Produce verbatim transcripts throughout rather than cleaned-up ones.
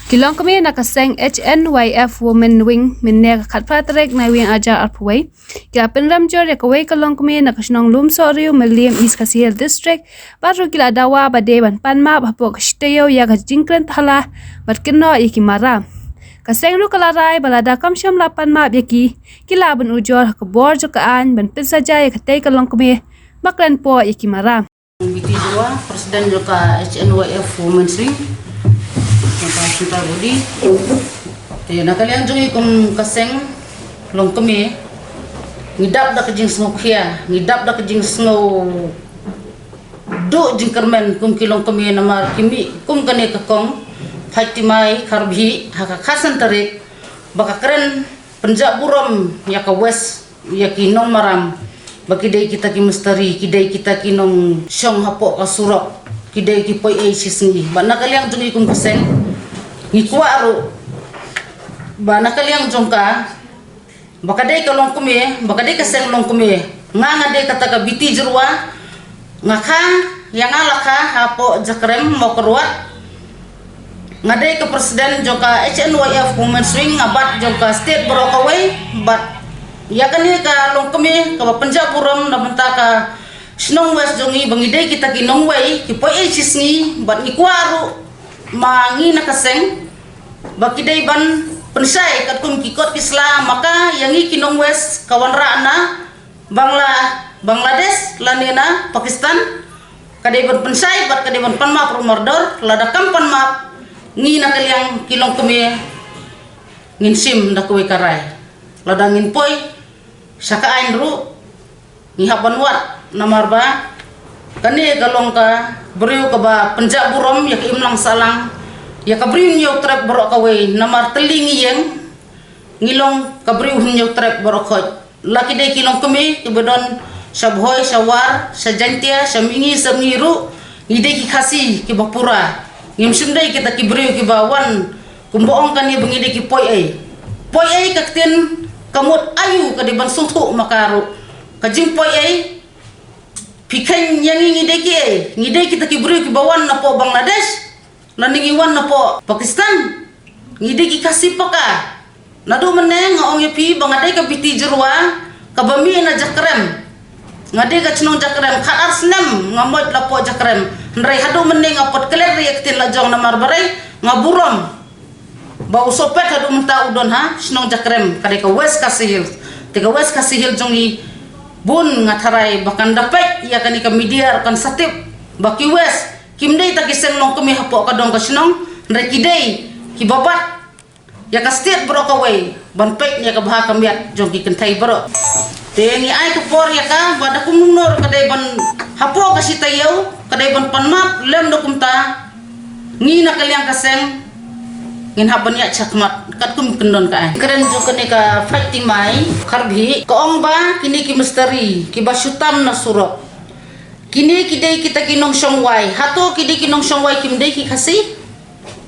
Ki longkmie na ka seng H N Y F Women Wing mynne ka khatphra tarik Naiwieng arhajar arphew wei ki la pynrem jur ïa kawei ka longkmie na ka shnong Lumsohriu, Mylliem, East Khasi Hills District, bad ruh ki la dawa ba dei ban pan map hapoh ka shi taïew ïa ka jingkren thala bad kynnoh ïa ki mara. Ka seng ruh ka la rai ba lada kam shym la pan map ïa ki, ki lah ban ujor ha ka bor jong ka aiñ ban pynsaja ïa katei ka longkmie ba kren poh ïa ki mara. Biti Jyrwa, President jong ka H N Y F Women's Wing, jong ka central body. Te na ka liang jong ngi kum ka seng longkmie, ngi dap da ka jingsngewkhia, ngi dap da ka jingsngew duh jingkyrmen kum ki longkmie namar ki mih kum kane ka kong Phaitmai Kharbhih ha ka khatsan tarik ba ka kren pynjah burom ïa ka West, ïa ki nongmaram, ba ki dei kita ki mistri, ki dei kita ki nongshong hapoh ka surok, ki dei ki poi ei shisngi. Ba na ka liang jong ngi kum ka seng ngi kwah ruh ba na ka liang jong ka, ba ka dei ka longkmie, ba ka dei ka seng longkmie, nga nga dei kata ka Biti Jyrwa, nga kha ïa nga la kha hapoh Jakrem Mawkyrwat. Nga dei ka President jong ka H N Y F Women's Wing, nga bat jong ka state baroh kawei, bad ïa kane ka longkmie kaba pynjah burom na bynta ka shnong West jong ngi, ba ngi dei kita ki nongwei ki poi ei shisngi, bad ngi kwah ruh ma ngi na ka seng ba ki dei ban pynshai katkum ki kot ki sla, ma ka ïa ngi ki nong West ka wanrah na Bangla, Bangladesh lane na Pakistan. Ka dei ban pynshai bad ka dei ban pan map ruh mardor. Lada kam pan map, ngi na ka liang ki longkmie ngin shim da kawei ka rai. Lada ngin poi sha ka aiñ ruh, ngi hap ban wad namar ba kane ka long ka briew kaba pynjah burom ïa ka imlang sahlang, ïa ka briew Hynñiewtrep baroh kawei, namar tylli ngi ïeng, ngi long ka briew Hynñiewtrep baroh khoit. La ki dei ki longkmie kiba don sha Bhoi, sha War, sha Jaintia, sha Mihngi, sha Mihngi ruh, ngi dei ki Khasi kiba pura. Ngim shym dei kita ki briew kiba wan kumba ong kane ba ngi dei ki poi ei. Poi ei ka ktien ka mut aiu ka dei ban sngewthuh ma ka ruh. Ka jingpoi ei, phi kheiñ ïa ngi, ngi dei ki ei, ngi dei kita ki briew kiba wan napoh Bangladesh, lane ngi wan napoh Pakistan, ngi dei ki Khasi paka. Naduh mynne nga ong ïa phi ba nga dei ka Biti Jyrwa kaba mih na Jakrem. Nga dei ka chnong Jakrem, khatar snem nga mot la poh Jakrem. Hynrei haduh mynne nga put klet ïa ka ktien la jong namar ba rei nga burom ba u sohpet haduh mynta u don ha shnong Jakrem, ka dei ka West Khasi Hills. Te ka West Khasi Hills jong ngi bun nga tharai ba kan da peit ïa kane ka media ruh kan sa tip ba ki West kim dei ta ki seng longkmie hapoh ka dong ka shnong, hynrei ki dei kiba bat ïa ka state baroh kawei ban peit ïa ka bha ka miat jong ki kynthei baroh. Te ngi ai ka por ïa ka ba da kumno ruh ka dei ban hapoh ka shi taïew ka dei ban pan map, lem da kumta ngi na ka liang ka seng ngin hap ban ïaid shakhmat katkum kyndon ka aiñ. Kren jong kane ka Phaitmai Kharbhih ka ong ba kine ki mistri kiba shu tam na surok, kine ki dei kita ki nongshong wai. Hato ki dei ki nongshong wai kim dei ki Khasi?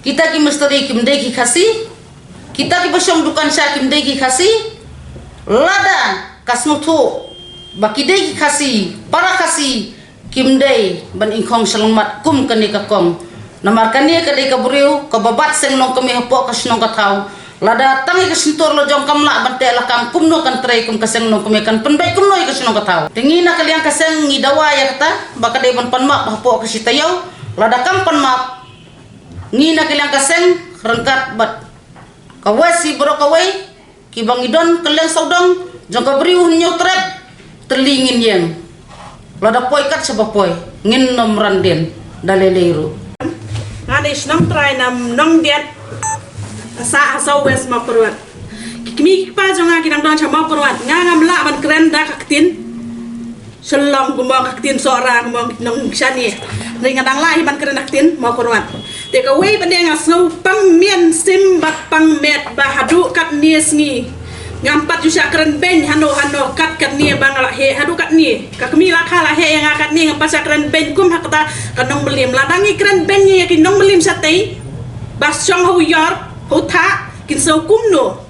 Kita ki mistri kim dei ki Khasi? Kita kiba shong dukan sha kim dei ki Khasi? Lada ka sngewthuh ba ki dei ki Khasi, para Khasi, kim dei ban ingkhong shyllangmat kum kane ka kong. Namar kane ka dei ka briew kaba bat seng longkmie hapoh ka shnong ka thaw. Lada tang ïa ka shyntur la jong kam lah ban teh lakam, kumno kan trei kum ka seng longkmie, kan pynbeit kumno ïa ka shnong ka thaw? Te ngi na ka liang ka seng ngi dawa ïa kata ba ka dei ban pan map hapoh ka shi taïew. Lada kam pan map, ngi na ka liang ka seng ryngkat bad ka West hi baroh kawei kiba ngi don kylleng sawdong jong ka briew Hynñiewtrep, tylli ngin ïeng. Lada poi kat shaba poi, ngin nym ran dien da lei lei ruh. Nga dei shnong trai na Nongdiat, sah ha South West Mawkyrwat. Ki kmie ki kpa jong nga ki dang don sha Mawkyrwat, nga ngam lah ban kren da ka ktien Shillong kumba ka ktien Sohra kumba nong shane. Hynrei nga dang lah hi ban kren da ka ktien Mawkyrwat. Te kawei pat de nga sngew pang mian shim bad pang met ba haduh katne sngi ngam pat ju shah kren beiñ hano hano kat katne ba nga la heh, haduh katne ka kmie la kha la heh ïa nga katne ngam pat shah kren beiñ kum ha kata ka Nong Mylliem. Lada ngi kren beiñ ïa ki Nong Mylliem shatei ba shong ha u ïor ha u thah kin sngew kumno?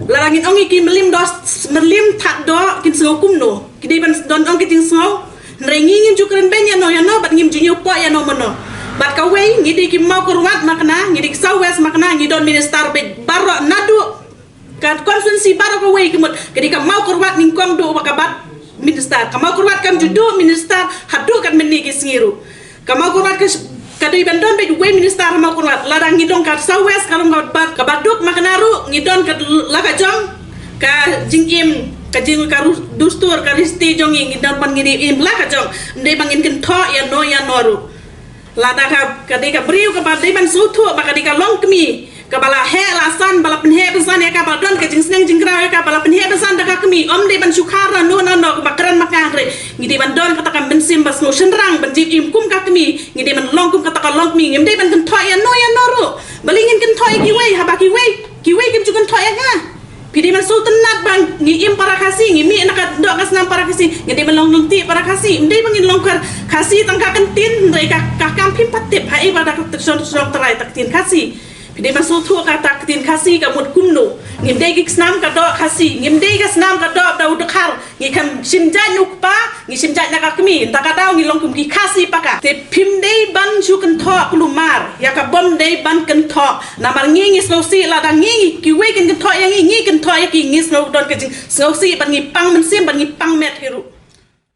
Lada ngin ong ïa ki Mylliem doh, Mylliem thad doh kin sngew kumno? Ki dei ban don ong ki jingsngew. Hynrei ngi ngim ju kren beiñ ïano ïano bad ngim ju ñiew poh ïano mano. Bad kawei, ngi dei ki Mawkyrwat Makna, ngi dei ki South West Makna, ngi don minister beit baroh naduh ka constituency baroh kawei ka mut, ka dei ka Mawkyrwat nyngkong duh ba ka bat minister. Ka Mawkyrwat kam ju duh minister haduh katne mynne ki sngi ruh. Ka Mawkyrwat ka, ka dei ban don beit wei minister ha Mawkyrwat. Lada ngi don ka South West ka long ka bat, ka bat duk Makna ruh ngi don ka la ka jong ka jingim, ka jing ka ru-, dustur, ka riti jong ngi, ngi don ban ngi dei im la ka jong. Ym dei ban ngin kynthoh ïa no ïa no ruh. Lada ka, ka dei ka briew kaba dei ban sngewthuh ba ka dei ka longkmie kaba la heh la san, ba la pynheh pynsan ïa ka, ba don ka jingsneng jingkraw ïa ka, ba la pynheh pynsan da ka kmie, ym dei ban shu khar na no na no kaba kren ma ka, hynrei ngi dei ban don kata ka mynsiem ba sngew shynrang ban jied im kum ka kmie, ngi dei ban long kum kata ka longkmie, ngim dei ban kynthoh ïa no ïa no ruh. Balei ngin kynthoh ïa kiwei, haba kiwei, kiwei kim ju kynthoh ïa nga. Phi dei ban sngewtynnat ba ngi im para Khasi, ngi mih na ka doh ka snam para Khasi, ngi dei ban long lynti para Khasi, ym dei ba ngin long kar Khasi tang ka ktien, hynrei ka, ka kam phim pat tip haei ba da ka shnong, shnong trai ta ktien Khasi. Phi dei ban sngewthuh ka ta ktien Khasi ka mut kumno. Ngim dei ki snam ka doh Khasi, ngim dei ka snam ka doh da u dkhar, ngi kham shim jait u kpa, ngi shim jait na ka kmie, ta ka daw ngi long kum ki Khasi paka. Te phim dei ban shu kynthoh kulmar ïa kaba ym dei ban kynthoh. Namar ngi ngi sngewsih, lada ngi ngi kiwei kin kynthoh ïa ngi, ngi kynthoh ïa ki, ngi sngew don ka jingsngewsih bad ngi pang mynsiem bad ngi pang met hi ruh.